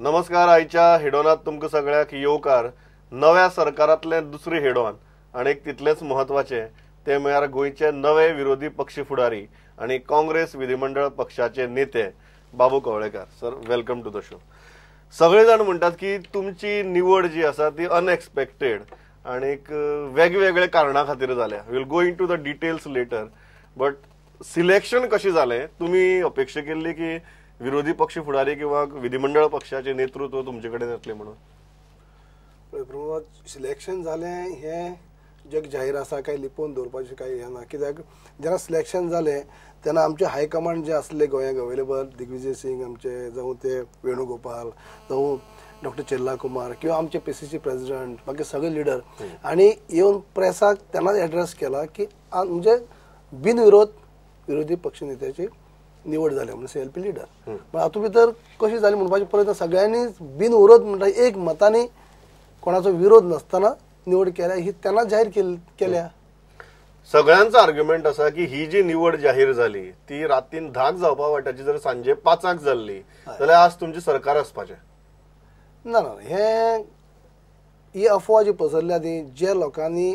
नमस्कार. आयच्या हेडॉनात तुमकां सगळ्याक येवकार. नव्या सरकारांतलें दुसरें हेडॉन आनी एक तितलेंच म्हत्वाचें तें म्हळ्यार गोंयचे नवे विरोधी पक्ष फुडारी आनी काँग्रेस विधिमंडळ पक्षाचे नेते Babu Kavlekar. Sir, welcome to the show. सगळे जाण म्हणटात की तुमची निवड जी आसा ती अनएक्सपेक्टेड आनी वेगवेगळे कारणां खातीर जाल्या. We'll go into the details later, but selection कशें जालें? तुमी अपेक्षा केल्ली की विरोधी पक्ष फुडारी किंवा विधिमंडळ पक्षाचे नेतृत्व तुमचे कडेन येतलें म्हणून? प्रमोद, सिलेक्शन जालें हें जग जाहीर आसा, कांय लिपोवन दवरपाचें कांय हें ना. कित्याक जेन्ना सिलेक्शन जालें तेन्ना आमचे हायकमांड जे आसले गोंयाक अवेलेबल, दिग्विजय सिंग आमचे, जावं ते वेणुगोपाल, जावं डॉक्टर चेल्ला कुमार, किंवा आमचे PCC president, बाकी सगळे लिडर, आनी येवन प्रेसाक तेन्नाच एड्रेस केला की म्हणजे बिनविरोध विरोधी पक्ष नेत्याची निवड जाली म्हणून, CLP leader. पण हातूंत भितर कशी जाली म्हणपाचे प्रयत्न सगळ्यांनी बिनविरोध म्हणटा एक मतांनी कोणाचो विरोध नासतना निवड केल्या, ही तेन्नाच जाहीर केल्या. सगळ्यांचो आर्ग्युमेंट आसा की ही जी निवड जाहीर जाली ती रातीन 10 जावपा वाट्याची जर सांजे 5 जाल्ली जाल्यार आज तुमचें सरकार आसपाचें. ना ना, हे ही अफवा जी पसरल्या ती जे लोकांनी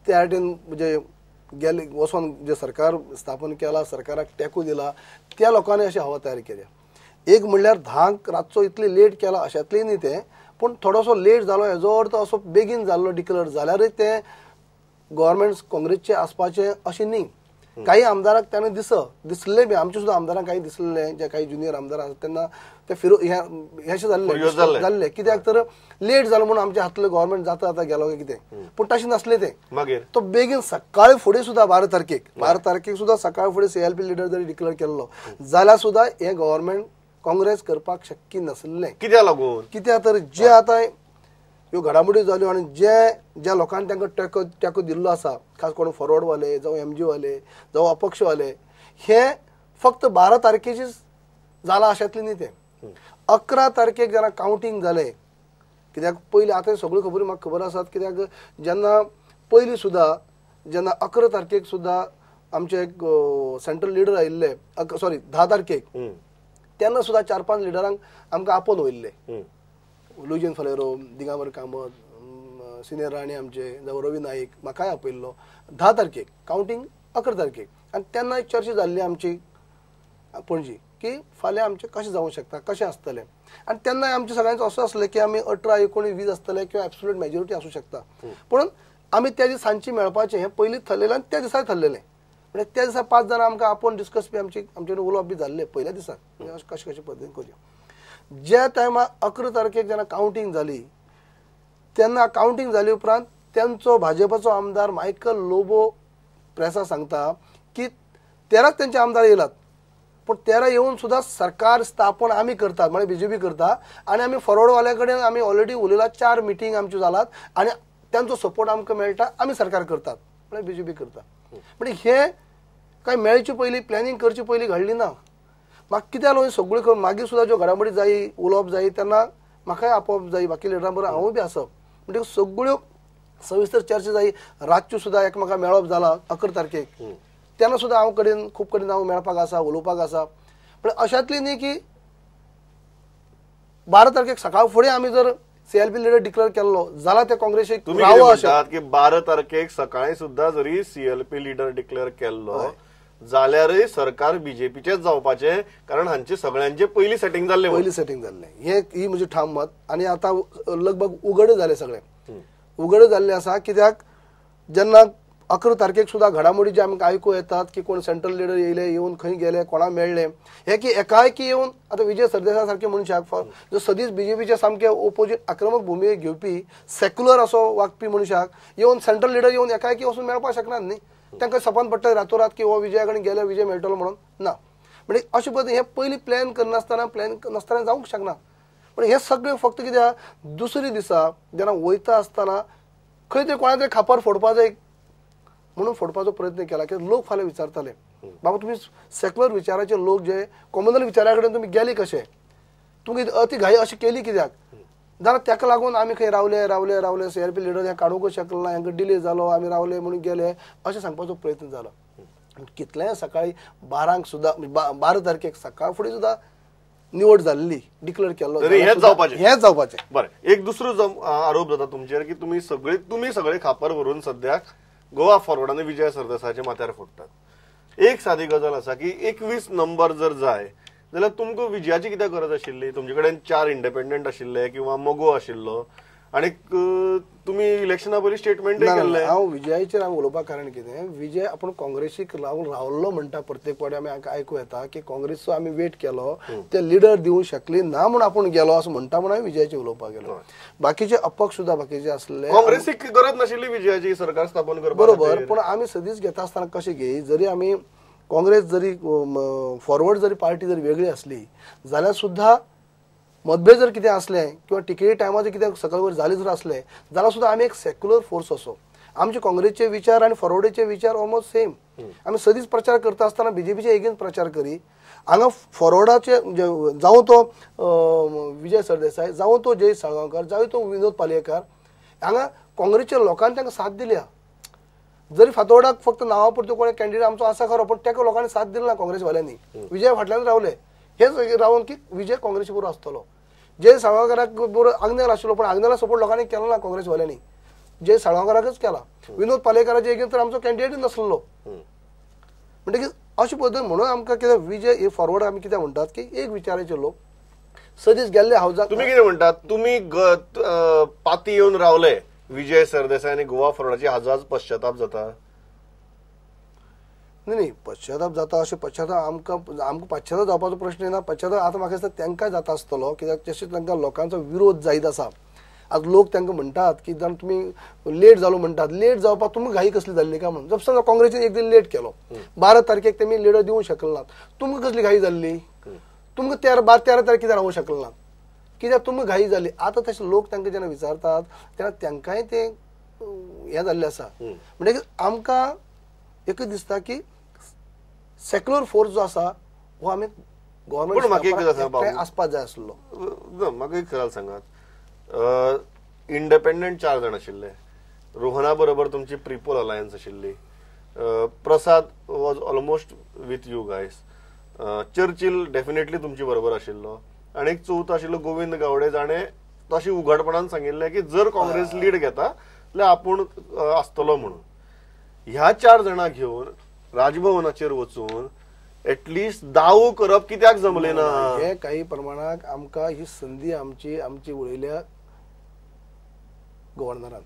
त्या वाटेन म्हणजे गेले वचोन जे सरकार स्थापन केला, सरकाराक तेंको दिला, त्या लोकांनी अशी हवा तयार केल्या. एक म्हणल्यार 10 रातचो इतले लेट केला अशातलें न्ही तें, पूण थोडोसो लेट जालो हेजो अर्थ असो बेगीन जाल्लो डिक्लेअर जाल्यारय तें गव्हर्मेंट काँग्रेसचें आसपाचें अशें न्ही. काही आमदाराक ताणें दिसलें बी, आमचे सुद्दां आमदारांक काही दिसलें, जे काही ज्युनियर आमदार आसात तेन्ना ते फिरो हें जाल्लें. कित्याक तर लेट जालो म्हणून आमच्या हातलें गव्हर्मेंट जाता आतां गेलो काय कितें, पूण तशें नासलें तें. मागीर तो बेगीन सकाळी फुडें सुद्दां 12 तारखेक सुद्दां सकाळ फुडें CLP leader जरी डिक्लेअर केल्लो जाल्यार सुद्दां हें गव्हर्मेंट काँग्रेस करपाक शक्य नासलें. कित्याक लागून? कित्याक तर जे आतां ह्यो घडामोडी जाल्यो आनी जे ज्या लोकांनी तांकां तेंको दिल्लो आसा, खास करून फॉरवर्ड वाले, जावं MG वाले, जावं अपक्ष वाले, हे फक्त 12 तारखेचीच जालां अशातलें न्ही तें. 11 तारखेक जेन्ना कावंटींग जालें, कित्याक पयलीं आतां सगळ्यो खबरी म्हाका खबर आसात, कित्याक जेन्ना पयलीं सुद्दां जेन्ना 11 तारखेक सुद्दां आमचे एक सेंट्रल लिडर आयिल्ले, सॉरी 10 तारखेक, तेन्ना सुद्दां 4-5 लिडरांक आमकां आपोवन वयल्ले, लुईजिन फलेरो, दिगंबर कामत, सिनियर राणे आमचे, जावं रवी नाईक, म्हाकाय आपयल्लो 10 तारखेक, कावंटींग 11 तारखेक. आनी तेन्ना एक चर्चा जाल्ली आमची पणजी की फाल्यां आमचें कशें जावंक शकता, कशें आसतलें. आनी तेन्ना आमचें सगळ्यांचें असो आसलें की आमी 18, 19, 20 आसतले किंवा एब्सोल्यूट मेजॉरिटी आसूं शकता, पूण आमी त्या दीस सांजची मेळपाचें हें पयलींच थरलेलें आनी त्या दिसाय थरलेलें. म्हणजे त्या दिसा 5 जाणां आमकां आपोवन डिस्कस बी आमचे कडेन उलोवप बी जाल्लें पयल्या दिसा, कशें कशें पद्दतीन करुया. ज्या टायमार 11 तारखेक जेन्ना कावंटींग जाली तेन्ना कावंटींग जाली उपरांत तेंचो भाजपाचो आमदार मायकल लोबो प्रेसा सांगता की 13 तेंचे आमदार येयलात, पूण 13 येवन सुद्दां सरकार स्थापन आमी करतात, म्हळ्यार BJP करता, आनी आमी फॉरवर्ड वाल्या कडेन आमी ऑलरेडी उलयला, 4 मिटींग आमच्यो जालात आनी तेंचो सपोर्ट आमकां मेळटा, आमी सरकार करतात, म्हळ्यार BJP करता. म्हणजे हें कांय मेळचे पयलीं, प्लॅनिंग करचे पयलीं घडली ना. म्हाका कित्याक लागून सगळ्यो खबर मागीर सुद्दां ज्यो घडामोडी जायी, उलोवप जायी तेन्ना म्हाकाय आपोवप जायी, बाकी लिडरां बरोबर हांवूय बी आसप, म्हणटकीर सगळ्यो सविस्तर चर्चा जायी. रातच्यो सुद्दां एकामेकां मेळप जाला 11 तारखेक, तेन्ना सुद्दां हांव कडेन खूब कडेन हांव मेळपाक आसा, उलोवपाक आसा. पण अशांतली न्ही की 12 तारखेक सकाळ फुडें आमी जर CLP leader declare केल्लो जाल्यार ते काँग्रेसीक रावो अशें की 12 तारखेक सकाळी सुद्दां जरी CLP leader declare केल्लो जाल्यारय सरकार बीजेपीचेच जावपाचें, कारण हांचे सगळ्यांचे पयलीं सेटिंग जाल्लें, पयलीं सेटिंग जाल्लें. हे ही म्हजी ठाम मत. आनी आतां लगभग उगड जालें, सगळें उगड जाल्लें आसा. कित्याक जेन्ना 11 तारखेक सुद्दां घडामोडी जे आमकां आयकूं येतात की कोण सेंट्रल लिडर येयले, येवन खंय गेले, कोणाक मेळ्ळे, हे की एकाएकी येवन आतां विजय सरदेसाय सारके मनशाक जो सदींच बीजेपीचे सामके ओपोजीट आक्रमक भुमिका घेवपी, सेक्युलर असो वागपी मनशाक येवन सेंट्रल लिडर येवन एकाएकी वचून मेळपाक शकनात न्ही. तांकां सपन पडटा रातोरात की हो विजया कडेन गेल्यार विजय मेळटलो म्हणून ना. म्हणजे अशें पद्दतीन हें पयलीं प्लॅन करनासतना, प्लॅन नासतना जावंक शकना. पण हें सगळें फक्त कित्याक दुसरे दिसा जेन्ना वयता आसतना खंय तरी कोणा तरी खापर फोडपा जाय म्हणून फोडपाचो प्रयत्न केला. कित्याक लोक फाल्यां विचारताले, बाबा तुमी सेक्युलर विचाराचे लोक जे कॉमनल विचारा कडेन तुमी गेले कशे, तुमी अती घाई अशी केली कित्याक? जाल्यार ताका लागून आमी खंय रावले रावले रावले, CLP leader हें काडूंकच शकले ना, हांकां डिले जालो, आमी रावले म्हणून गेले अशें सांगपाचो प्रयत्न जालो. कितलेंय सकाळी 12 सुद्दां, 12 तारखेक सकाळ फुडें सुद्दां निवड जाल्ली डिक्लेअर केल्लो हेंच जावपाचें, हेंच जावपाचें. बरें, एक दुसरो आरोप जाता तुमचेर की तुमी सगळे खापर भरून सद्याक गोवा फॉरवर्ड आनी विजय सरदेसायाच्या माथ्यार फोडटात. एक सादी गजाल आसा की 21 नंबर जर जाय जाल्यार तुमकां विजयाची कित्याक गरज आशिल्ली? तुमचे कडेन 4 इंडिपेंडंट आशिल्ले किंवा मगो आशिल्लो आनी तुमी इलेक्शना पयलीं स्टेटमेंट केल्लें. हांव विजयाचेर हांव उलोवपाक कारण कितें, विजय आपूण काँग्रेसीक लागून रावल्लो म्हणटा. प्रत्येक फावटी आमी आयकूं येता की काँग्रेसीचो आमी वेट केलो, ते लिडर दिवंक शकली ना म्हूण आपूण गेलो असो म्हणटा म्हूण हांवें विजयाचेर उलोवपाक गेलो. बाकीचे अपक्ष सुद्दां बाकीचे आसले, काँग्रेसीक गरज नाशिल्ली विजयाची सरकार स्थापन करपाक. बरोबर, पूण आमी सदींच घेता आसतना कशें घेय, जरी आमी काँग्रेस जरी फॉरवर्ड जरी पार्टी जरी वेगळी आसली जाल्यार सुद्दां मतभेद जर कितें आसलें किंवा टिकेटी टायमार कितें सकयल वयर जालें जर आसलें जाल्यार सुद्दां आमी एक सेक्युलर फोर्स असो. आमचे काँग्रेसचे विचार आनी फॉरवर्डीचे विचार ऑलमोस्ट सेम. आमी सदींच प्रचार करता आसतना बीजेपीचे एगेन्स्ट प्रचार करी. हांगा फॉरवर्डाचे जावं तो विजय सरदेसाय, जावं तो जयेश साळगांवकार, जावं तो विनोद पालयेकार, हांगा काँग्रेसच्या लोकांनी तांकां साथ दिल्या. जरी फातोर्डाक फक्त नांवा पुरतो कोण कॅन्डिडेट आमचो आसा खरो, पूण ताका लोकांनी साथ दिली ना काँग्रेसवाल्यांनी. विजय फाटल्यान रावले, हेच रावन की विजय काँग्रेसी बरोबर आसतलो. जय साळगांवकाराक बरोबर आग्नेल आशिल्लो, पूण आग्नेला सपोर्ट लोकांनी केलो ना काँग्रेसवाल्यांनी, जय साळगांवकाराकच केला. विनोद पालयेकाराचे एगेन्स्ट तर आमचो कॅन्डिडेटच नासलो. म्हणटकीर अशें पद्दतीन म्हणून आमकां कितें विजय हे फॉरवर्ड आमी कितें म्हणटात की एक विचाराचे लोक सदींच गेल्ले हावजाक. तुमी कितें म्हणटात, तुमी पाती येवन रावले विजय सरदेसाय आनी गोवा फॉरवर्डाची हाजो आज पश्चाताप जाता? न्ही न्ही, पश्चाताप जाता अशें पश्चाताप आमकां आमकां पश्चाताप जावपाचो प्रश्न येना. पश्चाताप आतां म्हाका दिसता तांकां जाता आसतलो, कित्याक तशें तांकां लोकांचो विरोध जायत आसा. आज लोक तांकां म्हणटात की जाण तुमी लेट जालो म्हणटात, लेट जावपाक तुमकां घाई कसली जाल्ली काय म्हणून. जर समजा काँग्रेसीन एक दीस लेट केलो, 12 तारखेक तेमी लिडर दिवंक शकले नात, तुमकां कसली घाई जाल्ली? तुमकां 13 तारखेक रावूंक शकले नात कित्याक तुमकां घाई जाली. आतां तशें लोक तांकां जेन्ना विचारतात तेन्ना तांकांय तें हें जाल्लें आसा. म्हणटकीर आमकां एकच दिसता की सेक्युलर फोर्स जो आसा हो आमी गव्हर्मेंट आसपाक जाय आसलो. म्हाका एक गजाल सांगात, इंडिपेंडंट 4 जाण आशिल्ले, रोहना बरोबर तुमची प्रिपोल अलायन्स आशिल्ली, Prasad was almost with you guys, Churchill definitely तुमचे बरोबर आशिल्लो, आनी एक चवथो आशिल्लो गोविंद गावडे जाणें तशें उघडपणान सांगिल्लें की जर काँग्रेस लीड घेता जाल्यार आपूण आसतलो म्हणून. ह्या 4 जाणांक घेवन राजभवनाचेर वचून एटलिस्ट दावो करप कित्याक जमलें ना? हे काही प्रमाणात आमकां ही संदी आमची आमची उडयल्या गव्हर्नरान,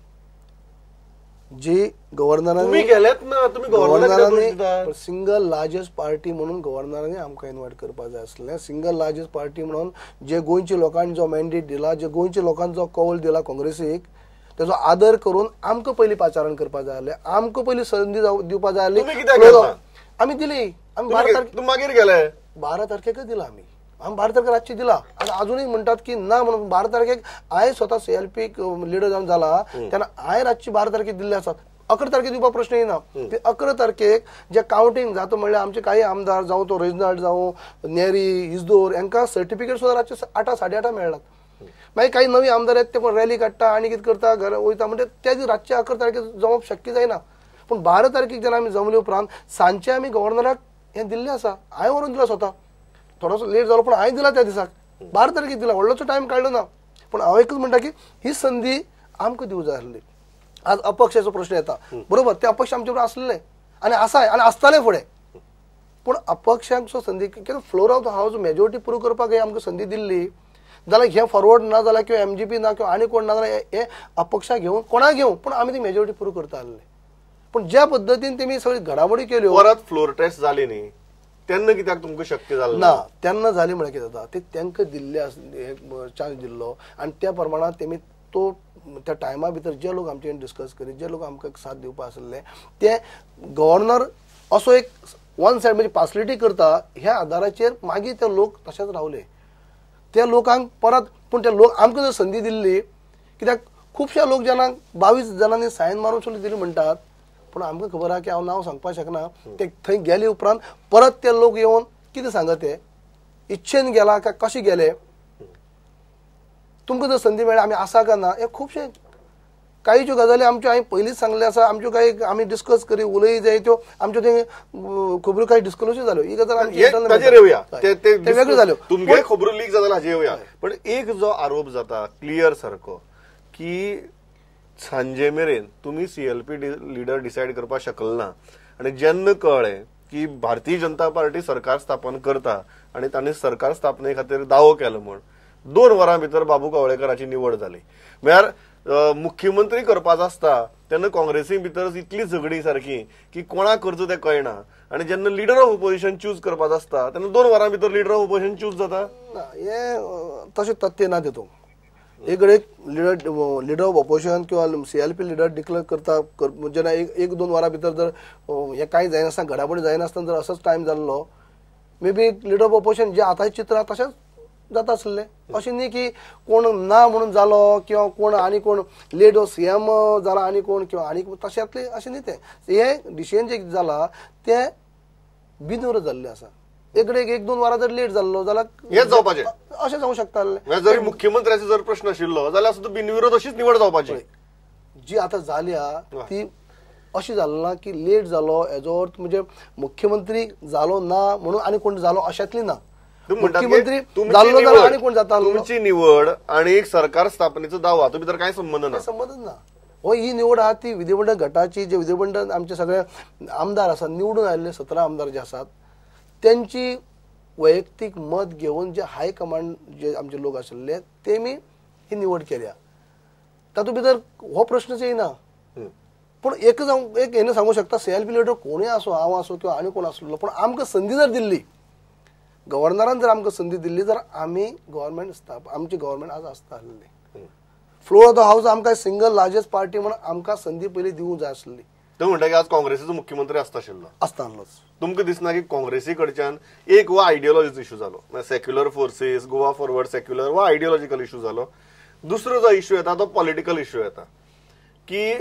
जी गव्हर्नरांनी केलेत ना. तुमी गव्हर्नरांनी सिंगल लार्जेस्ट पार्टी म्हणून गव्हर्नरांनी आमकां इन्वायट करपाक जाय आसलें. सिंगल लार्जेस्ट पार्टी म्हणून जे गोंयच्या लोकांनी जो मॅन्डेट दिला, जे गोंयच्या लोकांनी जो कौल दिला काँग्रेसीक, तेजो आदर करून आमकां पयलीं पाचारण करपाक जाय आसलें, आमकां पयलीं संदी दिवपाक जाय आसली. आमी दिली, आमी 12 तारखे मागीर गेले, 12 तारखेकच दिला आमी, आमी 12 तारखेक रातची दिला. आनी अजुनूय म्हणटात की ना म्हणून 12 तारखेक हांवें स्वता सीएलपी लिडर जावन जाला तेन्ना हांवें रातची 12 तारखेक दिल्ले आसात. 11 तारखेक दिवपाक प्रश्न येना. ते 11 तारखेक जे कावंटींग जाता म्हणल्यार आमचे काही आमदार जावं तो रेजनाल्ड जावं नेरी इजदोर हांकां सर्टिफिकेट सुद्दां रातचे 8 साडे 8 मेळ्ळात. मागीर काही नवी आमदार येता ते पण रॅली काडटा आनी कितें करता घरा वयता, म्हणजे त्या दीस रातचे 11 तारखेक जमप शक्य जायना. पूण 12 तारखेक जेन्ना आमी जमले उपरांत सांजचे आमी गव्हर्नराक हें दिल्लें आसा, हांवें व्हरून दिलां स्वता, थोडोसो लेट जालो पूण हांवें दिला त्या दिसाक 12 तारखेक दिला, व्हडलोसो टायम काडलो ना. पूण हांव एकूच म्हणटा की ही संदी आमकां दिवंक जाय आसली. आज अपक्षाचो प्रश्न येता, बरोबर, ते अपक्ष आमचे बरोबर आसलेले आनी आसा आनी आसताले फुडें, पूण अपक्षांक संदी कित्याक floor of the house majority prove करपाक हे आमकां संदी दिल्ली जाल्यार हे फॉरवर्ड ना जाल्यार किंवा एमजीपी ना किंवा आनी कोण ना जाल्यार हे अपक्षा घेवन कोणाक घेवन पूण आमी ती मेजॉरिटी प्रूव करता आसले. पूण ज्या पद्दतीन तेमी सगळी घडामोडी केल्यो, परत फ्लोर टेस्ट जाली न्ही तेन्ना कित्याक तुमकां शक्य जालें ना? तेन्ना जाली म्हळ्यार कितें जाता, ते तांकां दिल्ले चान्स दिल्लो आनी त्या प्रमाणांत तेमी तो त्या टायमा भितर जे लोक आमचे डिस्कस करी, जे लोक आमकां साथ दिवपा आसले ते गव्हर्नर असो एक वन सायड म्हणजे पार्सलिटी करता ह्या आदाराचेर मागीर ते लोक तशेंच रावले. त्या लोकांक परत पूण ते लोक आमकां जर संदी दिल्ली, कित्याक खुबश्या लोक जेन्ना 22 जाणांनी सायन मारून सुद्दां दिली म्हणटात, पूण आमकां खबर आहा की हांव नांव सांगपाक शकना, ते थंय गेले उपरांत परत ते लोक येवन कितें सांगत, ते इच्छेन गेला काय कशें गेले, तुमकां जर संदी मेळ्ळी आमी आसा काय ना, हे खुबशे काही ज्यो गजाली आमच्यो हांवें पयलींच सांगले आसा, आमच्यो काही आमी डिस्कस करी उलय जाय त्यो आमच्यो ते खबऱ्यो काही डिस्क्लोजर जाल्यो. ही गजाल ताचेर येवया, ते वेगळ्यो जाल्यो, तुमगे खबरो लीक जाल्यार हाजेर येवया. पण एक जो आरोप जाता क्लियर सारको की सांजे मेरेन तुमी सीएलपी लिडर डिसायड करपाक शकल ना, आनी जेन्ना कळ्ळें की भारतीय जनता पार्टी सरकार स्थापन करता आनी तांणी सरकार स्थापने खातीर दावो केलो म्हूण 2 वरां भितर बाबू कवळेकराची निवड जाली. म्हळ्यार मुख्यमंत्री करपाचो आसता तेन्ना काँग्रेसी भितर इतली झगडी सारकी की कोणाक करचो तें कळना, आनी जेन्ना लिडर ऑफ ओपोजिशन चूज करपाचो आसता तेन्ना 2 वरां भितर लिडर ऑफ ओपोजिशन चूज जाता. हे तशें तथ्य ना तितूंत. एक कडेन लिडर ऑफ ऑपोजिशन किंवा सीएलपी लिडर डिक्लेअर करता जेन्ना 1-2 वरां भितर जर हें कांय जायनासतना घडामोडी जायनासतना जर असोच टायम जाल्लो may be leader of opposition जे आतां चित्र आहा तशेंच जाता आसलें. अशें न्ही की कोण ना म्हणून जालो किंवा कोण आनी कोण लेट सीएम जाला आनी कोण किंवा आनी तशेंतलें अशें न्ही. तें हें डिसिजन जें जाला तें बिनविरोध जाल्लें आसा. एक कडेन 1-2 वरां जर लेट जाल्लो जाल्यार हें जावपाचें अशें जावंक शकता. जर मुख्यमंत्र्याचो जर प्रश्न आशिल्लो जाल्यार सुद्दां बिनविरोध अशीच निवड जावपाची जी आतां जाल्या ती अशी जाल ना की लेट जालो हेजो अर्थ म्हणजे मुख्यमंत्री जालो ना म्हणून आनी कोण जालो अशातली ना. मुख्यमंत्री जाल्लो जाल्यार आनी कोण जाता. तुमची निवड आनी सरकार स्थापनेचो दावो हातूंत भितर कांय संबंद ना. संबंदच ना. हो ही निवड आहा ती विधिमंडळ गटाची, जे विधिमंडळ आमचे सगळे आमदार आसात निवडून आयिल्ले 17 आमदार जे आसात त्यांची वैयक्तीक मत घेवन जे हाय कमांड जे आमचे लोक आशिल्ले तेमी ही निवड केल्या. तातूंत भितर हो प्रश्नच येना. पूण एकच हांव एक हें सांगूंक शकता, सीएलपी लिडर कोणूय आसूं, हांव आसूं किंवा आनी कोण आसलो, पूण आमकां संदी जर दिल्ली गव्हर्नरान जर आमकां संदी दिल्ली जर आमी गव्हर्मेंट आमची गव्हर्मेंट आज आसता आसली. फ्लोर ऑफ the house आमकां सिंगल लार्जस्ट पार्टी म्हणून आमकां संदी पयलीं दिवंक जाय आसली. तो म्हणटा की आज काँग्रेसीचो मुख्यमंत्री आसता आशिल्लो आसतालोच. तुमकां दिसना की काँग्रेसी कडच्यान एक हो आयडियोलॉजीचो इशू जालो, secular forces Goa forward secular हो आयडियोलॉजिकल इशू जालो. दुसरो जो इशू येता तो पॉलिटिकल इशू येता की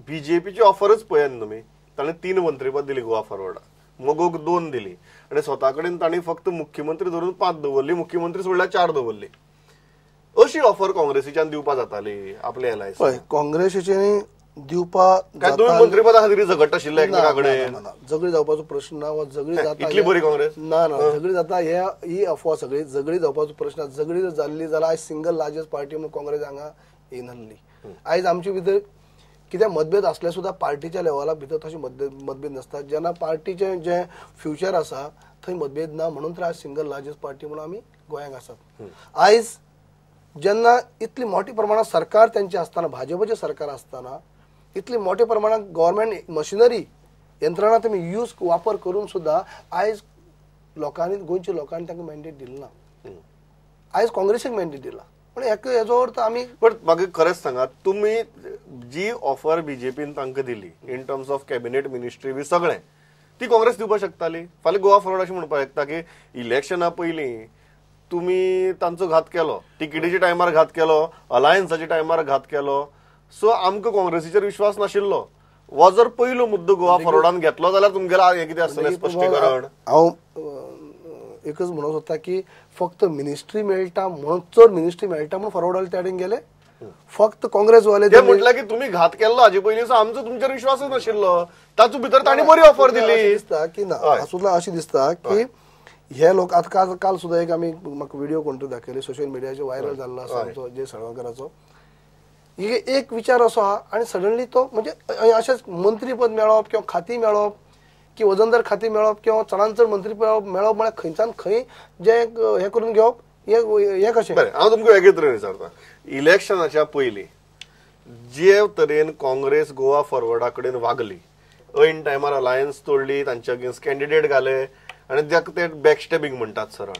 बीजेपीची ऑफरच पळयात तुमी, ताणें 3 मंत्रीपद दिली गोवा फॉरवर्डाक, मगोक 2 दिली आनी स्वता कडेन तांणी फक्त मुख्यमंत्री धरून 5 दवरली, मुख्यमंत्री सोडल्यार 4 दवरली. अशी ऑफर काँग्रेसीच्यान दिवपा जाताली आपले एलआयसी? पळय काँग्रेसीचे दिवपा मंत्रीपदा खातीर झगडटा आशिल्ले एकमेका कडेन, झगडी जावपाचो प्रश्न ना. वा झगडी जाता इतली बरी काँग्रेस ना ना झगडी जाता हे ही अफवा सगळी झगडी जावपाचो प्रश्न. झगडी जर जाल्ली जाल्यार आयज सिंगल लार्जस्ट पार्टी म्हणून काँग्रेस हांगा येनासली. आयज आमचे भितर कितें मतभेद आसले सुद्दां पार्टीच्या लेवला भितर तशें मतभेद नासता. जेन्ना पार्टीचें जें फ्युचर आसा थंय मतभेद ना म्हणून तर आयज सिंगल लार्जस्ट पार्टी म्हणून आमी गोंयांक आसात. आयज जेन्ना इतली मोठ्या प्रमाणात सरकार त्यांचे आसतना, भाजपचें सरकार आसतना इतली मोठ्या प्रमाणात गव्हर्मेंट मशिनरी यंत्रणा तुमी यूज वापर करून सुद्दां आयज लोकांनी गोंयच्या लोकांनी तांकां मॅन्डेट दिलें ना. आयज काँग्रेसीक मॅन्डेट दिला. पण हेजो अर्थ आमी बट म्हाका खरेंच सांगात, तुमी जी ऑफर बीजेपीन तांकां दिली in terms of cabinet ministry बी सगळें ती काँग्रेस दिवपाक शकताली. फाल्यां गोवा फॉरवर्ड अशें म्हणपाक शकता की इलेक्शना पयलीं तुमी तांचो घात केलो, तिकेटीच्या टायमार घात केलो, अलायन्साच्या टायमार घात केलो, सो आमकां काँग्रेसीचेर विश्वास नाशिल्लो. हो जर पयलो मुद्दो गोवा फॉरवर्डान घेतलो जाल्यार तुमगेलो हें कितें आसतलें स्पश्टीकरण? हांव एकच म्हणूंक सोदता की फक्त मिनिस्ट्री मेळटा म्हणून, चड मिनिस्ट्री मेळटा म्हणून फॉरवर्ड त्या कडेन गेले. फक्त काँग्रेस वाले ते म्हटलं की तुम्ही घात केल्लो हाजे पयलीं, आमचो तुमचेर विश्वासच नाशिल्लो, तातूंत भितर तांणी बरी ऑफर दिली. दिसता की ना सुद्दां अशें दिसता की हे लोक आतां काल सुद्दां एक आमी म्हाका व्हिडिओ कोण तरी दाखयले सोशल मिडियाचेर व्हायरल जाल्लो आसा आमचो जे साळगांवकाराचो एक विचार असो आहा आनी सडनली तो म्हणजे अशेंच मंत्रीपद मेळप किंवा खाती मेळप की वजनदार खाती मेळप किंवा चडान चड मंत्रीपद मेळप म्हळ्यार खंयच्यान खंय जे हें करून घेवप हें कशें? बरें, हांव तुमकां वेगळे तरेन विचारता, इलेक्शनाच्या पयलीं जे तरेन काँग्रेस गोवा फॉरवर्डा कडेन वागली, ऐन टायमार अलायन्स तोडली, तांच्या अगेन्स्ट कॅन्डिडेट घाले आनी ते बॅकस्टेबिंग म्हणटात सरळ,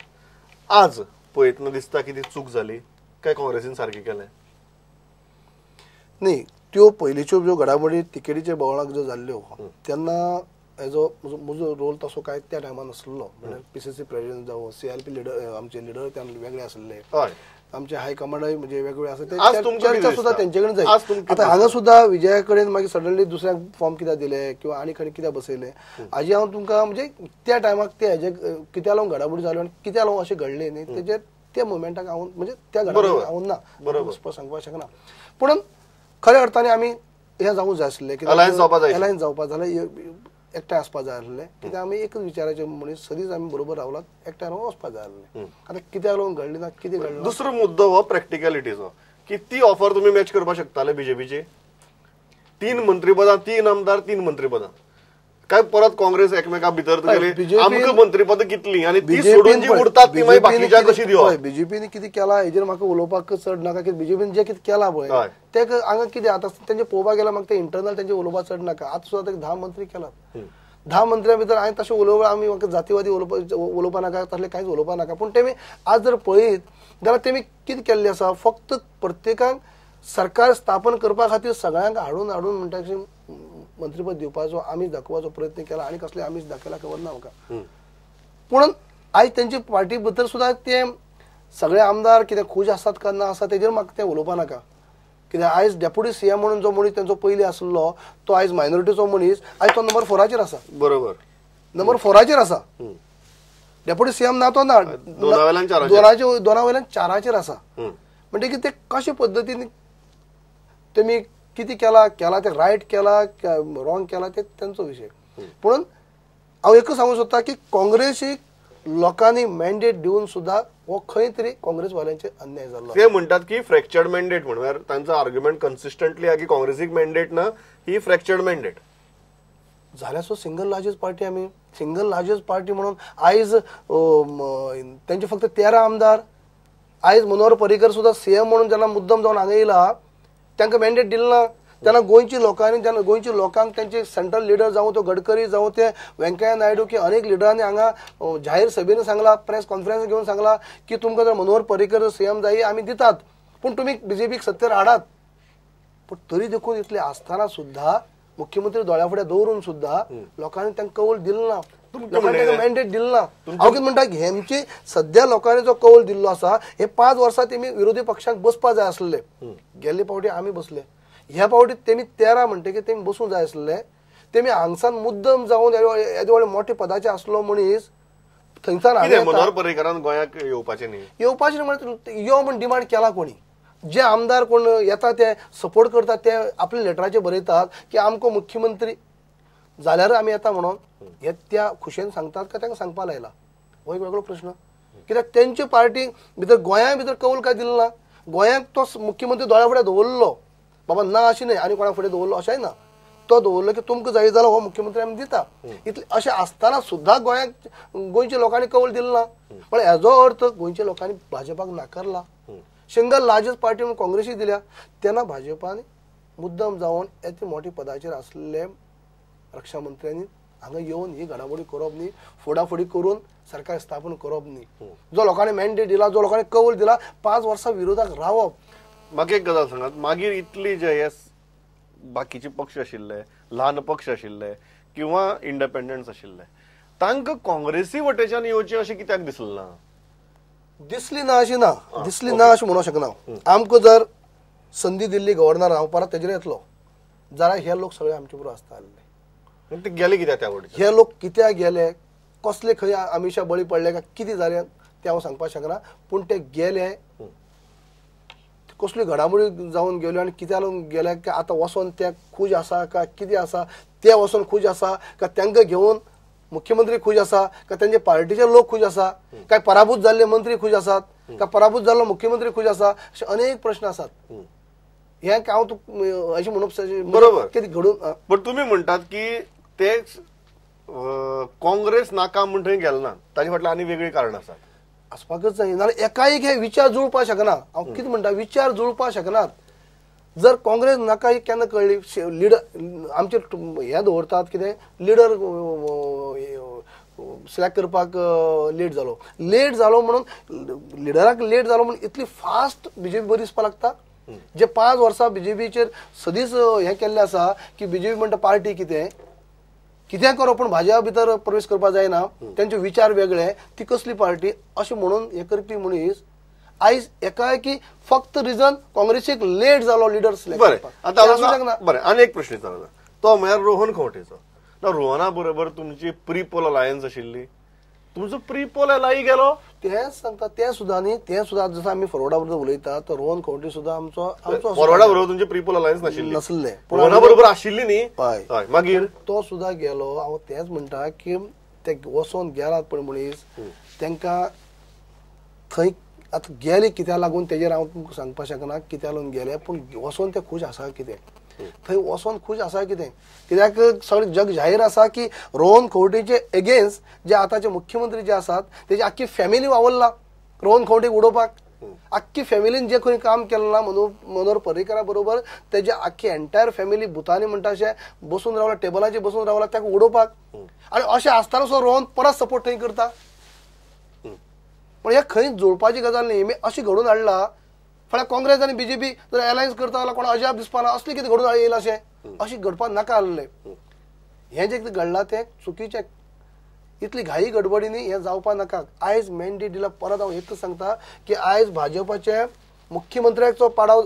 आज पळयतना दिसता की ती चूक जाली काय काँग्रेसीन सारकें केलें? न्ही, त्यो पयलींच्यो ज्यो घडामोडी तिकेटीच्या बोवाळाक ज्यो जाल्ल्यो तेन्ना हेजो म्हजो रोल तसो कांय त्या टायमार नासलो. म्हणल्यार पीसीसी प्रेसिडेंट जावं सीएलपी लिडर आमचे लिडर त्या वेगळे आसले, आमचे हायकमांडय म्हणजे वेगवेगळे आसा, चर्चा सुद्दां तेंचे कडेन जाय. आतां हांगा सुद्दां विजया कडेन मागीर सडनली दुसऱ्याक फॉर्म कित्याक दिले किंवा आनी खंय कित्याक बसयले हाजी हांव तुमकां म्हणजे त्या टायमाक ते हेजे कित्याक लागून घडामोडी जाल्यो आनी कित्याक लागून अशें घडलें न्ही तेजेर त्या मुवमेंटाक हांव म्हणजे त्या घडामोडीक हांव ना स्पश्ट सांगपाक शकना. पूण खऱ्या अर्थाने आमी हें जावूंक जाय आसलें, अलायन्स जावपा जाय, अलायन्स जावपा जाल्यार एकठांय आसपा जाय आसलें, कित्याक आमी एकच विचाराचे मनीस सदींच आमी बरोबर रावलात, एकठांय रावन वचपा जाय आसलें. आतां कित्याक लागून घडलें ना, कितें घडलें. दुसरो मुद्दो हो प्रॅक्टिकलिटीचो की ती ऑफर तुमी मॅच करपाक शकताले बीजेपीची, 3 मंत्रीपदां, 3 आमदार, 3 मंत्रीपदां, काय परत काँग्रेस एकमेका भितर आमकां मंत्रीपदां कितली आनी ती सोडून जी उरतात ती मागीर बाकीच्या कशी दिवप. बीजेपीन कितें केलां हेजेर म्हाका उलोवपाक चड नाका, कित्याक बीजेपीन जें कितें केलां पळय ते हांगा कितें आतां तेंचे पळोवपाक गेल्यार म्हाका ते इंटरनल तेंचे उलोवपाक चड नाका. आतां सुद्दां 10 मंत्री केलात, 10 मंत्र्यां भितर हांवें तशें उलोवप आमी म्हाका जातीवादी उलोवपा नाका, तसलें कांयच उलोवपा नाका. पूण तेमी आज जर पळयत जाल्यार तेमी कितें केल्लें आसा, फक्त प्रत्येकाक सरकार स्थापन करपा खातीर सगळ्यांक हाडून हाडून म्हणटा कशें मंत्रीपद दिवपाचो आमी दाखोवपाचो प्रयत्न केला आनी कसले आमीच दाखयला खबर ना म्हाका. पूण आयज तेंचे पार्टी भितर सुद्दां ते सगळे आमदार कितें खूश आसात काय ना आसा तेजेर म्हाका तें उलोवपा नाका. कित्याक आयज डेप्युटी सीएम म्हणून जो मनीस तेंचो पयलीं आसलो तो आयज मायनॉरिटीचो मनीस आयज तो नंबर 4 आसा. बरोबर, नंबर 4 आसा. डेप्युटी सीएम ना तो ना, दोना वयल्यान 4 आसा. म्हणटकीर ते कशे पद्दतीन तेमी कितें केला केला ते रायट केला रॉंग केला ते तेंचो विशय. पूण हांव एकूच सांगूंक सोदता की काँग्रेसीक लोकांनी मॅन्डेट दिवन सुद्दां हो खंय तरी काँग्रेसवाल्यांचेर अन्याय जाल्लो. ते म्हणटात की फ्रॅक्चर्ड मॅन्डेट, म्हणल्यार तांचो आर्ग्युमेंट कन्सिस्टंटली आहा की काँग्रेसीक मॅन्डेट ना, ही फ्रॅक्चर्ड मॅन्डेट जाल्यार सो सिंगल लार्जस्ट पार्टी. आमी सिंगल लार्जस्ट पार्टी म्हणून आयज तेंचे फक्त 13 आमदार. आयज मनोहर पर्रीकर सुद्दां सीएम म्हणून जेन्ना मुद्दम जावन हांगा येयला तांकां मॅन्डेट दिलें ना, तेन्ना गोंयची लोकांनी जेन्ना गोंयच्या लोकांक तेंचे सेंट्रल लिडर जावं तो गडकरी जावं ते व्यंकय्या नायडू की अनेक लिडरांनी हांगा जाहीर सभेन सांगला, प्रेस कॉन्फरन्स घेवन सांगला की तुमकां जर मनोहर पर्रीकर सीएम जाय आमी दितात, पूण तुमी बीजेपीक सत्तेर हाडात. पूण तरी देखून इतले आसतना सुद्दां मुख्यमंत्री दोळ्या फुडें दवरून सुद्दां लोकांनी तांकां कौल दिलें ना, लोकांनी तांकां मॅन्डेट दिलें ना. हांव कितें म्हणटा, हेमची सद्या लोकांनी जो कौल दिल्लो आसा हे 5 वर्सां तेमी विरोधी पक्षांक बसपा जाय आसले. गेल्ले फावटी आमी बसले, ह्या फावटी तेमी 13 म्हणटकीर तेमी बसूंक जाय आसले. तेमी हांगसान मुद्दम जावन येदे व्हडले मोठे पदाचे आसलो मनीस थंयसान मनोहर पर्रीकरान गोंयाक येवपाचें न्ही, येवपाचें न्ही म्हणल्यार यो म्हण डिमांड केला कोणी. जे आमदार कोण येता ते सपोर्ट करतात, ते आपल्या लेटराचेर बरयतात की आमकां मुख्यमंत्री जाल्यार आमी येता म्हणून, हे त्या खुशयेन सांगतात काय तांकां सांगपा लायला, हो एक वेगळो प्रश्न. कित्याक तेंचे पार्टी भितर गोंया भितर कौल काय दिलें ना, गोंयांक तो मुख्यमंत्री दोळ्या फुडें दवरलो बाबा ना अशें न्हय आनी कोणा फुडें दवरलो अशेंय ना, तो दवरलो की तुमकां जाय जाल्यार हो मुख्यमंत्री आमी दिता. इतले अशें आसतना सुद्दां गोंयांक गोंयच्या लोकांनी कौल दिलें ना, पण हेजो अर्थ गोंयच्या लोकांनी भाजपाक नाकारला. सिंगल लार्जस्ट पार्टी म्हणून काँग्रेसीक दिल्या, तेन्ना भाजपान मुद्दम जावन येते मोठे पदाचेर आसले रक्षा मंत्र्यांनी हांगा येवन ही घडामोडी करप न्ही, फोडाफोडी करून सरकार स्थापन करप न्ही. जो लोकांनी मॅन्डेट दिला, जो लोकांनी कौल दिला, 5 वर्सां विरोधाक रावप. म्हाका एक गजाल सांगात, मागीर इतली जे हे बाकीचे पक्ष आशिल्ले, ल्हान पक्ष आशिल्ले किंवा इंडिपेंडन्स आशिल्ले, तांकां काँग्रेसी वटेच्यान येवचें अशें कित्याक दिसलें ना? दिसली ना अशी ना, दिसली ना अशें म्हणूंक शकना. आमकां जर संदी दिल्ली गव्हर्नर हांव परत तेजेर येतलो जाल्यार हे लोक सगळे आमचे बरोबर आसता आसले. ते गेले कित्याक त्या वटेच्यान? हे लोक कित्याक गेले, कसले खंय आमिशा बळी पडले काय कितें जालें तें हांव सांगपाक शकना, पूण ते गेले कसली घडामोडी जावन गेल्यो आनी कित्याक लागून गेले काय आतां वचोन ते खूश आसा काय कितें आसा, ते वचोन खूश आसा काय तांकां घेवन मुख्यमंत्री खूश आसा काय तेंचे पार्टीचे लोक खूश आसा काय पराभूत जाल्ले मंत्री खूश आसात काय पराभूत जाल्लो मुख्यमंत्री खूश आसा, अशे अनेक प्रश्न आसात. हे हांव तुका अशें म्हणप बरोबर कितें घडून. पण तुमी म्हणटात की ते काँग्रेस नाका म्हण थंय गेले ना, ताजे फाटल्यान आनी वेगळीं कारणां आसात आसपाकच जाय. नाजाल्यार एकाएक हे विचार जुळपाक शकना. हांव कितें म्हणटा, विचार जुळपाक शकनात. जर काँग्रेस नाका ही केन्ना कळ्ळी, लिडर आमचे हे दवरतात कितें लिडर सिलेक्ट करपाक लेट जालो, लेट जालो म्हणून लिडराक लेट जालो म्हणून इतली फास्ट बीजेपी बरी दिसपाक लागता. जे 5 वर्सां बीजेपीचेर सदींच हें केल्लें आसा की बीजेपी म्हणटा पार्टी कितें कितें करप, पूण भाजपा भितर प्रवेश करपाक जायना, तेंचे विचार वेगळे, ती कसली पार्टी अशें म्हणून हें करपी मनीस आयज एकाएकी फक्त रिजन काँग्रेसीक लेट जालो लिडर सिलेक्ट. बरें, आतां बरें आनी एक प्रश्न विचारता, तो म्हळ्यार रोहन खंवटेचो. ना रोहना बरोबर तुमची प्री पोल अलायन्स आशिल्ली, तुमचो प्री पोल एलाय गेलो. तेंच सांगता तें सुद्दां न्ही, तें सुद्दां जसं आमी फॉरवर्डा बरोबर उलयता तर रोहन खंवटे सुद्दां आमचो आमचो फॉरवर्डा बरोबर तुमचे प्री पोल अलायन्स नाशिल्ली, नासले, रोहना बरोबर आशिल्ली न्ही. हय, मागीर तो सुद्दां गेलो. हांव तेंच म्हणटा की ते वचोन गेलात पळय मनीस, तांकां थंय आतां गेले कित्याक लागून तेजेर हांव तुमकां सांगपाक शकना कित्याक लागून गेले, पूण वचोन ते खूश आसा कितें, थंय वचोन खूश आसा कितें, कित्याक सगळें जग जाहीर आसा की रोहन खंवटेचे एगेन्स्ट जे आतांचे मुख्यमंत्री जे आसात तेजी आख्खी फॅमिली वावरला रोहन खंवटेक उडोवपाक. आख्खी फॅमिलीन जे खंय काम केलें ना मनोहर पर्रीकरा बरोबर तेजे आख्खी एंटायर फॅमिली भुतानी म्हणटा अशें बसून रावला, टेबलाचेर बसून रावला ताका उडोवपाक. आनी अशें आसतना सुद्दां रोहन परत सपोर्ट थंय करता. पण हे खंय जोडपाची गजाल न्ही. मी अशी घडून हाडला फाल्यां काँग्रेस आनी बीजेपी जर अलायन्स करता जाल्यार कोण अजाप दिसपा ना, असलें कितें घडून येयलां अशें अशें घडपाक नाका आसलें. हें जें कितें घडलां तें चुकीचें, इतली घाई गडबडींनी हें जावपा नाका. आयज मॅन्डेट दिला, परत हांव एकच सांगता की आयज भाजपाचे मुख्यमंत्र्याचो पाडाव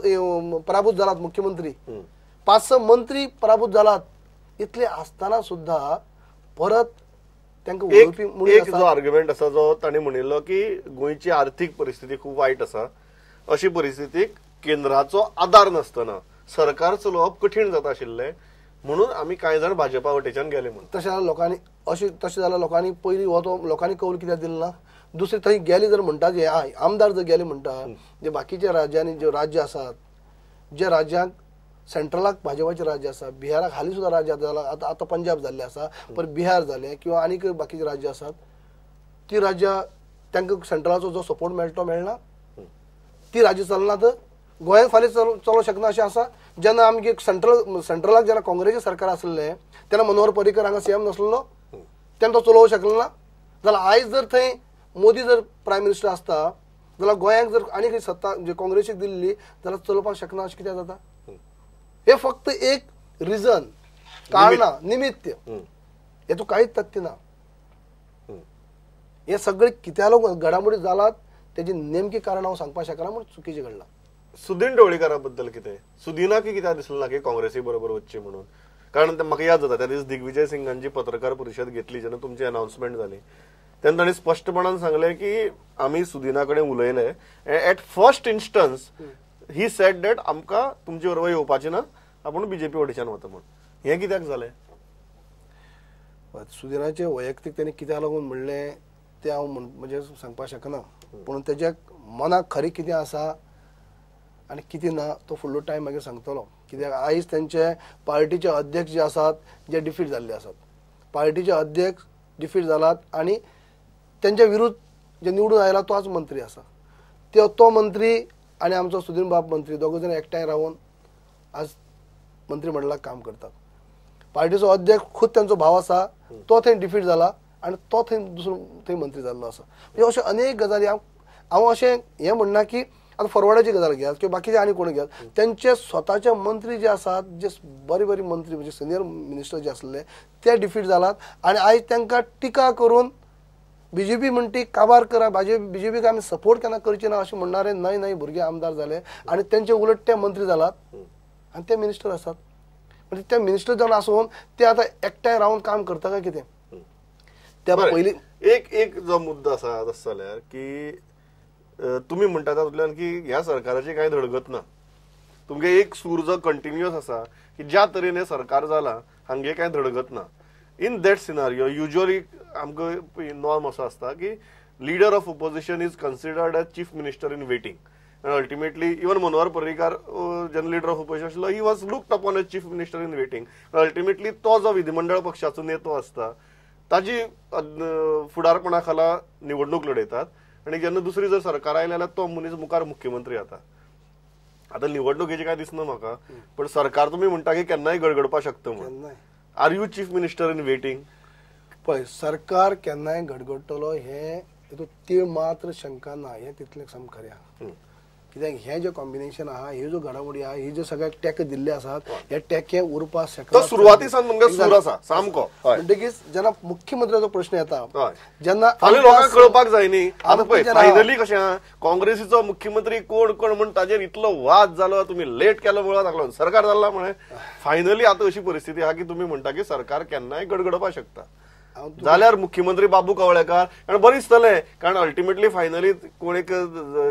पराभूत जालात, मुख्यमंत्री 5-6 मंत्री पराभूत जालात, इतले आसतना सुद्दां परत तांकां उलोवपी. एक जो आर्ग्युमेंट आसा जो तांणी म्हणिल्लो की गोंयची आर्थीक परिस्थिती खूब वायट आसा, अशी परिस्थितीक केंद्राचो आदार नासतना सरकार चलोवप कठीण जाता आशिल्लें म्हणून आमी कांय जाण भाजपा वटेच्यान गेले म्हणून. तशें जाल्यार लोकांनी अशें तशें जाल्यार लोकांनी पयलीं हो तो लोकांनी कौल कित्याक दिलो ना. दुसरें थंय गेले जर म्हणटा जे आमदार जर गेले म्हणटा जे बाकीच्या राज्यांनी जे राज्य आसात, जे राज्यांक सेंट्रलाक भाजपाचें राज्य आसा, बिहाराक हालीं सुद्दां राज्य जालां, आतां आतां पंजाब जाल्लें आसा, पर बिहार जालें किंवा आनीक बाकीचे राज्य आसात, ती राज्यां तांकां सेंट्रलाचो जो सपोर्ट मेळटा तो मेळना, ती राज्य चलना. तर गोंयांत फाल्यां चलोवंक शकना अशें आसा. जेन्ना आमगे सेंट्रलाक जेन्ना काँग्रेसीचें सरकार आसलें तेन्ना मनोहर पर्रीकर हांगा सीएम नासलो, तेन्ना तो चलोवंक शकलो ना. जाल्यार आयज जर थंय मोदी जर प्रायम मिनिस्टर आसता जाल्यार गोंयांक जर आनीक सत्ता जे काँग्रेसीक दिल्ली जाल्यार चलोवपाक शकना अशें कित्याक जाता. हे फक्त एक रिजन, कारणां, निमित्य, हेतूंत कांयच तथ्य ना. हे सगळे कित्याक लागून घडामोडी जालात तेजी नेमकी कारण हांव सांगपाक शकना म्हूण चुकीचें घडलां. सुदीन ढवळीकारा बद्दल कितें, सुदिनाक कित्याक दिसलें ना की काँग्रेसी बरोबर वचचें म्हणून? कारण म्हाका याद जाता त्या दीस दिग्विजय सिंगांची पत्रकार परिशद घेतली जेन्ना तुमची अनाउन्समेंट जाली तेन्ना तांणी स्पश्टपणान सांगलें की आमी सुदिना कडेन उलयले, at first instance he said that आमकां तुमचे बरोबर येवपाचें ना, आपूण बीजेपी वटेच्यान वता म्हूण. हें कित्याक जालें? सुदिनाचें वैयक्तीक ताणें कित्याक लागून म्हणलें तें हांव म्हणजे सांगपाक शकना, पूण तेज्या मनाक खरें कितें आसा आनी कितें ना तो फुडलो टायम मागीर सांगतलो. कित्याक आयज तेंचे पार्टीचे अध्यक्ष जे आसात जे डिफीट जाल्ले आसात, पार्टीचे अध्यक्ष डिफीट जालात आनी तेंच्या विरुद्ध जे निवडून आयला तो आज मंत्री आसा, तो मंत्री आनी आमचो सुदीन बाब मंत्री दोग जाण एकठांय रावन आज मंत्रीमंडळाक काम करतात. पार्टीचो अध्यक्ष खुद तेंचो भाव आसा, तो थंय डिफीट जाला आनी तो थंय दुसरो थंय मंत्री जाल्लो आसा. म्हणजे अश्यो अनेक गजाली हांव अशें हें म्हणना की आतां फॉरवर्डाची गजाल घेयात किंवा बाकीचे आनी कोण घेयात, तेंचे स्वताचे मंत्री जे आसात, जे बरे बरे मंत्री म्हणजे सिनियर मिनिस्टर जे आसले ते डिफीट जालात आनी आयज तांकां टिका करून बीजेपी म्हणटी काबार करा, बीजेपीक आमी सपोर्ट केन्ना करची ना अशें म्हणणारे न्हय न्हय भुरगे आमदार जाले आनी तेंचे उलट ते मंत्री जालात आनी ते मिनिस्टर आसात. म्हणजे ते मिनिस्टर जावन आसून ते आतां एकठांय रावन काम करता काय कितें? त्या पयलीं एक एक जो मुद्दो आसा तसो जाल्यार की तुमी म्हणटा तातूंतल्यान की ह्या सरकाराची कांय धडगत ना, तुमगे एक सूर जो कंटिन्युअस आसा की ज्या तरेन हें सरकार जालां हांगे कांय धडगत ना. इन that scenario usually आमकां नॉर्म असो आसता की leader of opposition is considered as chief minister in waiting, and ultimately even Manohar Parrikar जेन्ना लिडर ऑफ ओपोजिशन आशिल्लो he was looked upon as chief minister in waiting. Ultimately तो जो विधिमंडळ पक्षाचो नेतो आसता ताजी फुडारपणा खाला निवडणूक लढयतात आनी जेन्ना दुसरी जर सरकार आयलें जाल्यार तो मनीस मुखार मुख्यमंत्री जाता. आतां निवडणुकेचें काय दिसना म्हाका, पण सरकार तुमी म्हणटा की केन्नाय गडगडपाक शकता म्हणून. Are you chief minister in waiting? पळय, सरकार केन्नाय गडगडटलो हें हितूंत तीळ मात्र शंका ना, हें तितलें सामकें खरें आहा. कित्याक हें जें कॉम्बिनेशन आहा, ह्यो ज्यो घडामोडी आहा, ही ज्यो सगळ्याक टेके दिल्ले आसात, हे टेके उरपाक शकना. सुरवाती सावन तुमकां सूर आसा सामको. म्हणटकीच जेन्ना मुख्यमंत्र्याचो प्रश्न येता जेन्ना लोकांक कळपाक जाय न्ही. आतां पळय फायनली कशें आहा, काँग्रेसीचो मुख्यमंत्री कोण कोण म्हूण ताजेर इतलो वाद जालो, तुमी लेट केलो म्हणून लागलो सरकार जाल्ला म्हळें. फायनली आतां अशी परिस्थिती आहा की तुमी म्हणटा की सरकार केन्नाय गडगडपाक शकता. जाल्यार मुख्यमंत्री बाबू कवळेकार कारण बरें दिसतलें, कारण अल्टिमेटली फायनली कोण एक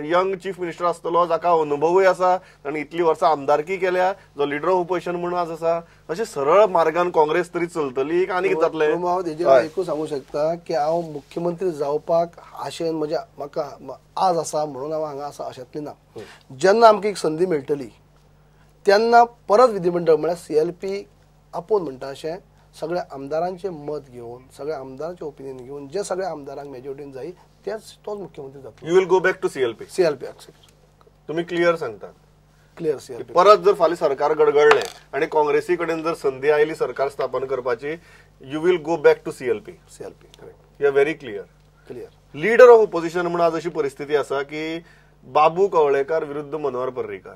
यंग चीफ मिनिस्टर आसतलो जाका अनुभवूय आसा आनी इतली वर्सां आमदारकी केल्या, जो लिडर ऑफ ओपोजिशन म्हणून आज आसा. अशें सरळ मार्गान काँग्रेस तरी चलतली आनी कितें जातलें? हांव तेजेर एकूच सांगूंक शकता की हांव मुख्यमंत्री जावपाक आशेन म्हणजे म्हाका आज आसा म्हणून हांव हांगा आसा अशेंतली ना. जेन्ना आमकां एक संदी मेळटली तेन्ना परत विधिमंडळ म्हळ्यार सीएलपी आपोवन म्हणटा अशें सगळ्या आमदारांचें मत घेवन, सगळ्या आमदारांचें ओपिनियन घेवन, जे सगळ्या आमदारांक मेजॉरिटीन जाय तेच तोच मुख्यमंत्री जातलो. You will go back to CLP? CLP accept. तुम्ही क्लियर सांगतात? Clear CLP. परत जर फाल्यां सरकार गडगडलें आनी काँग्रेसी कडेन जर संदी आयली सरकार स्थापन करपाची, you will go back to CLP? CLP, correct. You are very clear. Clear. Leader of opposition म्हणून आज अशी परिस्थिती आसा की बाबू कवळेकार विरुद्ध मनोहर पर्रीकार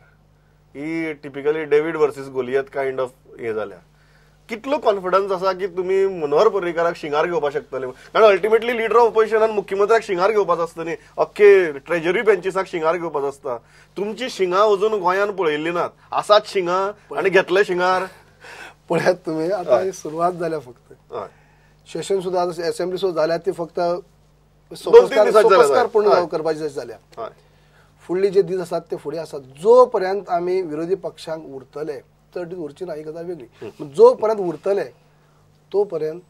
ही typically David versus Goliath kind of हे जाल्या. कितलो कॉन्फिडन्स आसा की तुमी मनोहर पर्रीकाराक शिंगार घेवपाक शकतले? कारण अल्टिमेटली लिडर ऑफ ऑपोजिशनान मुख्यमंत्र्याक शिंगार घेवपाचो आसता न्ही, अख्खे ट्रेजरी बेंचीसाक शिंगार घेवपाचो आसता. तुमची शिंगां अजून गोंयान पळयल्ली नात, आसात शिंगां आनी घेतले शिंगार? पळयात तुमी, आतां सुरवात जाल्या फक्त. सेशन सुद्दां आतां एसेंब्ली सुद्दां जाल्या ती फक्त सोपस्कार पूर्ण करपाची जाल्या. फुडली जे दीस आसात ते फुडें आसात. जो पर्यंत आमी विरोधी पक्षांक उरतले, चड दीस उरची ना ही गजाल वेगळी, जो पर्यंत उरतले तो पर्यंत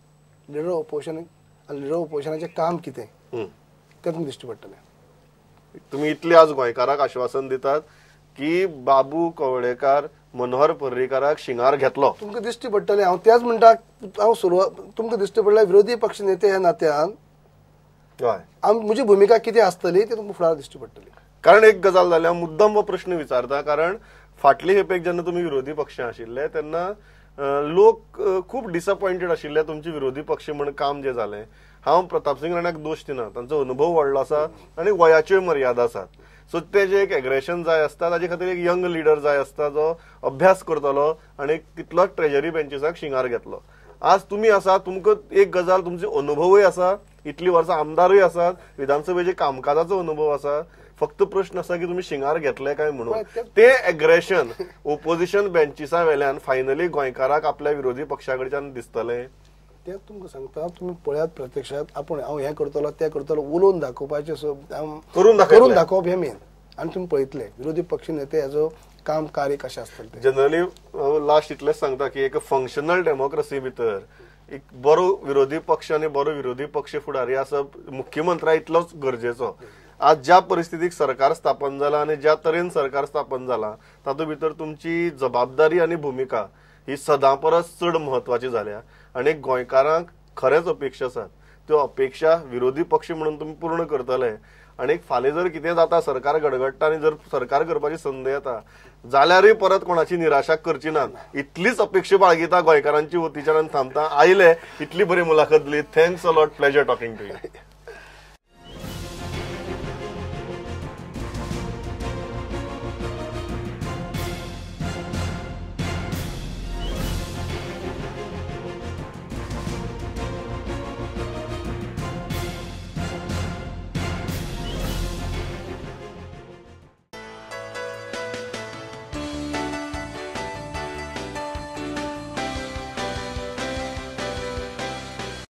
लिडर ऑपोजिशन आनी लिडर ऑपोजिशनाचें काम कितें तें तुमकां दिश्टी पडटलें. तुमी इतले आज गोंयकाराक आश्वासन दितात की बाबू कवळेकार मनोहर पर्रीकाराक शिंगार घेतलो, तुमकां दिश्टी पडटलें. हांव तेच म्हणटा, हांव सुरवात तुमकां दिश्टी पडल्यार विरोधी पक्ष नेते ह्या नात्यान म्हजी भुमिका कितें आसतली ती तुमकां फुडार दिश्टी पडटली. कारण एक गजाल जाल्या, मुद्दम हो प्रश्न विचारता कारण फाटले खेपेक जेन्ना तुमी विरोधी पक्ष आशिल्ले तेन्ना लोक खूब डिसअपॉयंटेड आशिल्ले तुमचे विरोधी पक्ष म्हण काम जें जालें. हांव प्रतापसिंग राण्याक दोश दिना, तांचो अनुभव व्हडलो आसा आनी वयाच्योय मर्यादा आसात. सो ते जे एक एग्रेशन जाय आसता ताजे खातीर एक यंग लिडर जाय आसता जो अभ्यास करतलो आनी तितलोच ट्रेजरी बेंचीसाक शिंगार घेतलो. आज तुमी आसा, तुमकां एक गजाल तुमचो अनुभवूय आसा, इतली वर्सां आमदारूय आसात, विधानसभेचे कामकाजाचो अनुभव आसा. फक्त प्रश्न आसा की तुमी शिंगार घेतले काय म्हणून. ते एग्रेशन ओपोजिशन बेंचिसा वेल्यान फायनली गोंयकाराक आपल्या विरोधी पक्षा कडच्यान दिसतलें तें तुमकां सांगता. तुमी पळयात प्रत्यक्षात, आपूण हांव हें करतलो तें करतलो उलोवन दाखोवपाचें करून दाखोवप हें मेन. आनी तुमी पळयतले विरोधी पक्ष नेते हेजो काम कार्य कशें आसतलें. जनरली लास्ट इतलेंच सांगता की एक फंक्शनल डेमोक्रेसी भितर एक बरो विरोधी पक्ष आनी बरो विरोधी पक्ष फुडारी आसप मुख्यमंत्र्या इतलोच गरजेचो. आज ज्या परिस्थितीक सरकार स्थापन जाला आनी ज्या तरेन सरकार स्थापन जाला तातूंत भितर तुमची जबाबदारी आनी भुमिका ही सदां परस चड म्हत्वाची जाल्या आनी गोंयकारांक खरेंच अपेक्षा आसात, त्यो अपेक्षा विरोधी पक्ष म्हणून तुमी पूर्ण करतले. आनी फाल्यां जर कितें जाता, सरकार गडगडटा आनी जर सरकार करपाची संद येता जाल्यारूय परत कोणाची निराशा करची ना, इतलीच अपेक्षा बाळगिता गोंयकारांची वतीच्यान थांबता. आयले, इतली बरी मुलाखत दिली, thanks a lot, pleasure talking to you.